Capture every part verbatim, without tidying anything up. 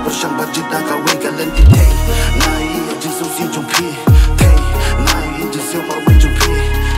Pyrshang ban jied da kawei ka lynti. Thei, nga ïohi ïa jingsngewsih jong phi. Thei, nga ïohi jingsngewmarwei jong phi.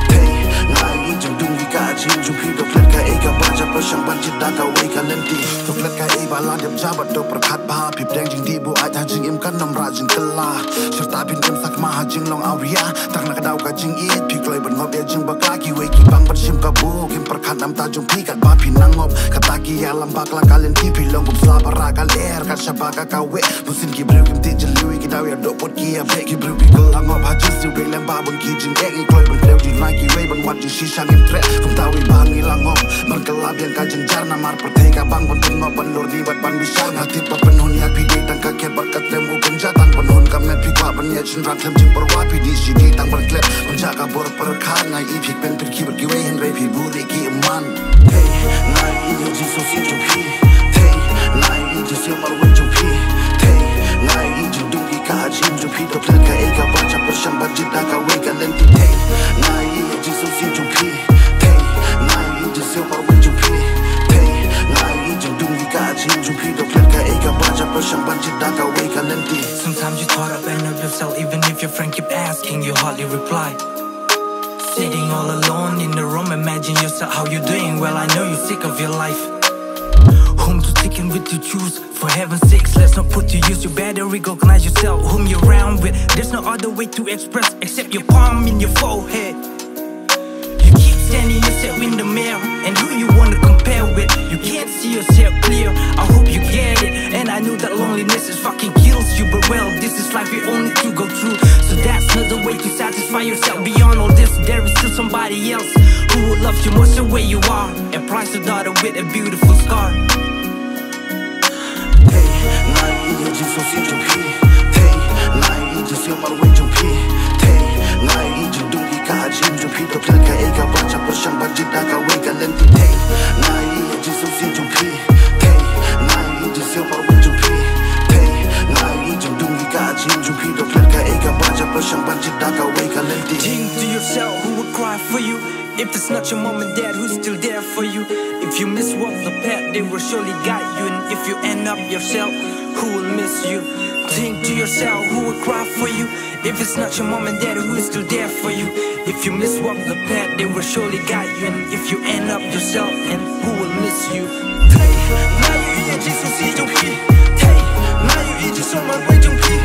Thei, nga ïohi jingdum ki kajih jong phi. To klet kaei kaba jia, pyrshang ban jied da kawei ka lynti. To klet kaei ba la dep jia bad to pyrkhat bha. Phi pdiang jingdih buaid ha jingim, kan ym rah jingkylla. Shirta phin im sakma ha jinglong awria. Tang na ka daw ka jingïeit, phi kloi ban ngop ïa jingbakla. Kiwei ki bang ban shim kabu, kim pyrkhat namta jong phi katba phi nang ngop. Kata ki ïalam bakla ka lynti, phi long kum sla ba rah ka lyer. Kat shaba ka kaweh, bunsien ki briew kim tip jylliew, ki daw ïa dohpot ki ïa beh. Ki briew ki kylla ngop ha jingsniew, dei lem ba bun ki jingeh. Ngi kloi ban kdew jingma kiwei, ban wad jingshisha ngim treh. Kumta wei ba ngi la ngop ban kylla biang ka jynjar, namar pyrthei ka bang ban pynngop, ban lorni bad ban bishar. Nga tip ba pynhun ïa phi dei tang ka khet bad ka tlem u kynja. Tang pynhun ka met phi kwah ban ïa shynrang khlem jingpyrwa. Phi dih shi dih tang ban klet, ban jah ka bor pyrkhat. Nga ïohi phi kmen pyrkhing bad kiwei, hynrei phi buhrieh ki man. Thei, nga ïohi ïa jingsngewsih jong phi. Thei, nga ïohi jingsngewmarwei jong phi. Thei, nga ïohi jingdum ki kajih jong phi. To klet kaei kaba jia, pyrshang ban jied da kawei ka lynti. Thei, nga ïohi ïa jingsngewsih jong phi. Thei, nga ïohi jingsngewmarwei jong phi. Thei, nga ïohi jingdum ki kajih jong phi. To klet kaei kaba jia, pyrshang ban jied da kawei ka lynti. Sometimes you caught up in yourself, even if your friend keep asking, you hardly reply. Sitting all alone in the room, imagine yourself how you doing. Well, I know you're sick of your life. Whom to stick and with to choose. For heaven's sakes, let's not put to use. You better recognize yourself, whom you're around with. There's no other way to express except your palm in your forehead. You keep standing yourself in the mirror, and who you wanna compare with? You can't see yourself clear. I hope you get it, and I know that loneliness is fucking kills you. But well, this is life, we all need to go through. So that's not the way to satisfy yourself. Beyond all this, there is still somebody else who will love you much the way you are. A price to daughter with a beautiful scar. Thei, nga ïohi ïa jingsngewsih jong phi. Thei, nga ïohi jingsngewmarwei jong phi. Thei, nga ïohi jingdum ki kajih jong phi. To klet kaei kaba jia, pyrshang ban jied da kawei ka lynti. Thei, nga ïohi ïa jingsngewsih jong phi. Thei, nga ïohi jingsngewmarwei jong phi. Thei, nga ïohi jingdum ki kajih jong phi. To klet kaei kaba jia, pyrshang ban jied da kawei ka lynti. Think to yourself, who would cry for you? If it's not your mom and dad, who's still there for you? If you miss walk the path, they will surely guide you. And if you end up yourself, who will miss you? Think to yourself, who will cry for you? If it's not your mom and dad, who is still there for you? If you miss walk the path, they will surely guide you. And if you end up yourself, and who will miss you? Thei, nga ïohi ïa jingsngewsih jong phi. Thei, nga ïohi jingsngewmarwei jong phi.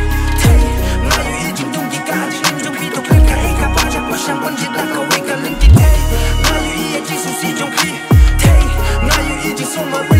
Thei, nga ïohi jingdum ki kajih jong phi. To klet kaei kaba jia, pyrshang ban jied da kawei ka lynti. Thei, nga ïohi ïa jingsngewsih jong phi. Thei, nga ïohi jingsngewmarwei